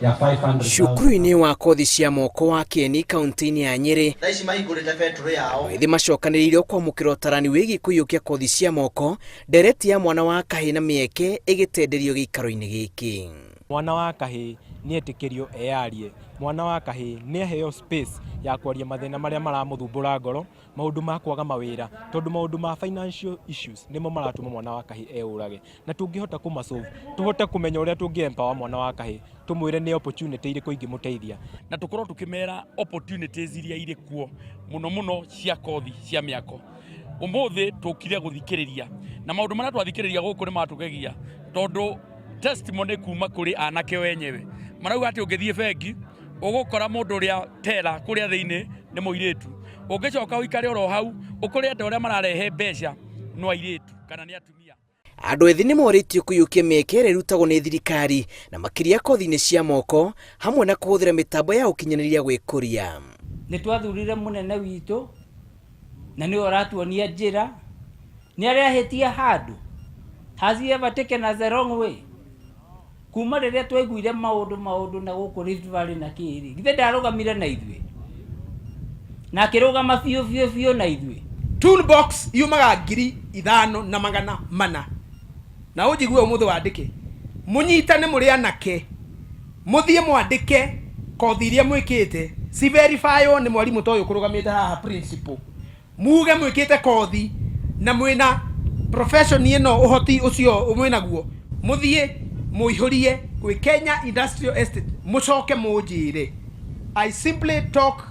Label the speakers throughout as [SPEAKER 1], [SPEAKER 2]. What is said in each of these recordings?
[SPEAKER 1] Ya 500,000.
[SPEAKER 2] Cukuru-inĩ wa kothi cia moko wa Kieni kaunti-inĩ ya Nyĩrĩ,
[SPEAKER 3] Thaa ici mahingũrĩte betũrũ yao.
[SPEAKER 2] Andũ ethĩ macokanĩrĩirio kwamũkĩra ũtarani wĩgiĩ kũiyũkia kothi cia moko, ndereti ya mwana wa kahĩĩ na mĩeke ĩgĩtenderio gĩikaro-inĩ gĩkĩ.
[SPEAKER 4] Mwana wa kahĩĩ nĩ etĩkĩrio eyarie, mwana wa kahĩĩ nĩ aheo space ya kwaria mathĩna marĩa maramũthumbũra ngoro, maũndũ ma kwaga mawĩra, tondũ maũndũ ma financial issues nĩmo maratũma mwana wa kahĩĩ eyũrage. Na tũngĩhota kũma solve, tũhote kũmenya ũrĩa tũngĩ empower mwana wa kahĩĩ, tũmwĩre nĩ opportunity irĩkũ ingĩmũteithia.
[SPEAKER 5] Na tũkorwo tũkĩmera opportunities iria irĩ kuo mũno mũno cia kothi cia mĩako. Ũmũthĩ tũkire gũthikĩrĩria na maũndũ marĩa twathikĩrĩria gũkũ nĩ matũgegia, tondũ testimony kuma kũrĩ anake wenyewe marauga atĩ ũngĩthiĩ bengi ũgũkora mũndũ ũrĩa tera kũrĩa thĩinĩ nĩ mũirĩtu, ũngĩcoka ũikare oro hau ũkore andũ arĩa mararehe mbeca no airĩtu kana nĩ atumia.
[SPEAKER 2] Andũ ethĩ nĩ morĩtio kũiyũkia mĩeke ĩrĩa ĩrutagwo nĩ thirikari na makĩria kothi-inĩ cia moko hamwe na kũhũthĩra mĩtambo ya ũkinyanĩria gwĩkũria.
[SPEAKER 6] Nĩ twathurire mũnene witũ na nĩwe ũratuonia njĩra. Nĩ arehĩtia handũ? Has he ever taken us the wrong way? Kuma rĩrĩa twaiguire maũndũ maũndũ na gũkũ Rift Valley na kĩrĩ, githĩ ndarũgamire na ithuĩ na akĩrũgama biũ biũ biũ na ithuĩ?
[SPEAKER 7] Toolbox yumaga 5400, na ũnjigue ũmũthĩ wandĩke, mũnyitane mũrĩ anake, mũthiĩ mwandĩke kothi iria mwĩkĩte, ci verifywo nĩ mwarimũ ta ũyũ ũkũrũgamĩte haha, principal, muge mwĩkĩte kothi na mwĩna profession ĩno, ũhoti ũcio mwĩnaguo, mũthiĩ mũihũrie gwĩ Kenya Industrial Estate, mũcoke mũnjĩre. I simply talk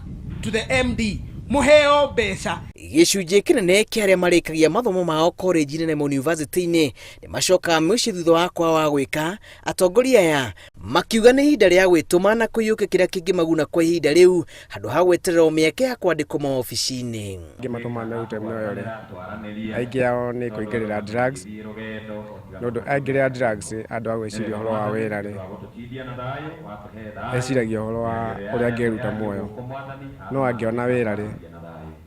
[SPEAKER 7] to the MD, mũheo mbeca.
[SPEAKER 2] Gĩcunjĩ kĩnene kĩa arĩa marĩkagia mathomo mao korenji-inĩ na mayunivasĩtĩ-inĩ nĩ macokaga mĩciĩ thutha wa kwaga wa gwĩka. Atongoria aya makiuga nĩ ihinda rĩa gwĩtũma na kũiyũkia kĩrĩa kĩngĩmaguna kwa ihinda rĩu handũ ha gweterera o mĩeke ya kwandĩkwo maobici-inĩ.
[SPEAKER 8] Angĩ matũmaga merute mĩoyo rĩ, aingĩ ao nĩ kũingĩrĩra drugs, nĩ ũndũ aingĩrĩra drugs, andũ a gwĩciria ũhoro wa wĩra rĩ, eciragia ũhoro wa ũrĩa angĩruta muoyo, no angĩona wĩra rĩ,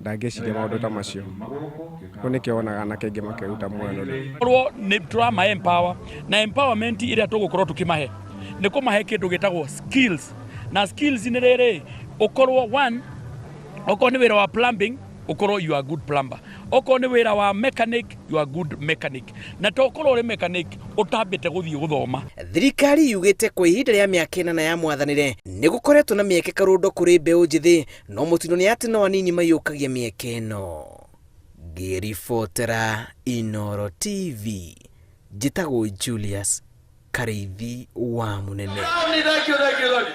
[SPEAKER 8] ndangĩciria maũndũ ta macio. Rĩu nĩkĩo wonaga anake aingĩ makĩruta muoyo nĩ ũndũ
[SPEAKER 5] Korwo nĩ tũrama empower, na empowerment ĩrĩa tũgũkorwo tũkĩmahe nĩ kũmahe kĩndũ gĩtagwo skills, na skills nĩ rĩrĩ, ũkorwo one, okorwo nĩ wĩra wa plumbing, ũkorwo you are good plumber, okorwo nĩ wĩra wa mechanic, you are good mechanic, na to ũkorwo ũrĩ mechanic ũtambĩte gũthiĩ gũthoma.
[SPEAKER 2] Thirikari yugĩte kwa ihinda rĩa mĩaka 8 ya mwathanĩre nĩ gũkoretwo na mĩeke karũndo kũrĩ mbeũ njĩthĩ, no mũtino nĩ atĩ no anini maiyũkagia mĩeke ĩno. Ngĩribotera Inoro TV, njĩtagwo Julius Karĩithi wa Mũnene.
[SPEAKER 3] Thank you, thank you, thank you.